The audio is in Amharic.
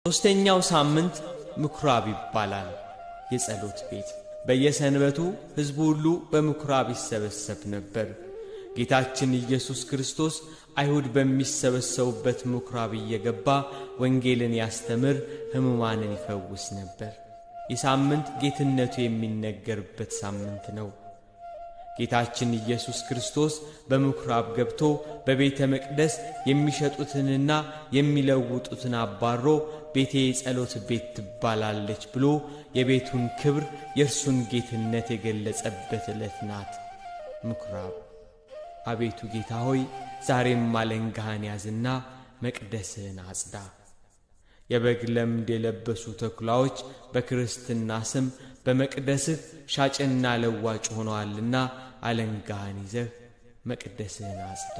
ሦስተኛው ሳምንት ምኵራብ ይባላል። የጸሎት ቤት። በየሰንበቱ ሕዝቡ ሁሉ በምኵራብ ይሰበሰብ ነበር። ጌታችን ኢየሱስ ክርስቶስ አይሁድ በሚሰበሰቡበት ምኵራብ እየገባ ወንጌልን ያስተምር፣ ሕሙማንን ይፈውስ ነበር። ይህ ሳምንት ጌትነቱ የሚነገርበት ሳምንት ነው። ጌታችን ኢየሱስ ክርስቶስ በምኵራብ ገብቶ በቤተ መቅደስ የሚሸጡትንና የሚለውጡትን አባሮ ቤቴ የጸሎት ቤት ትባላለች ብሎ የቤቱን ክብር የእርሱን ጌትነት የገለጸበት ዕለት ናት ምኵራብ። አቤቱ ጌታ ሆይ፣ ዛሬም አለንጋህን ያዝና መቅደስህን አጽዳ። የበግ ለምድ የለበሱ ተኩላዎች በክርስትና ስም በመቅደስህ ሻጭና ለዋጭ ሆነዋልና አለንጋህን ይዘህ መቅደስህን አጽዳ።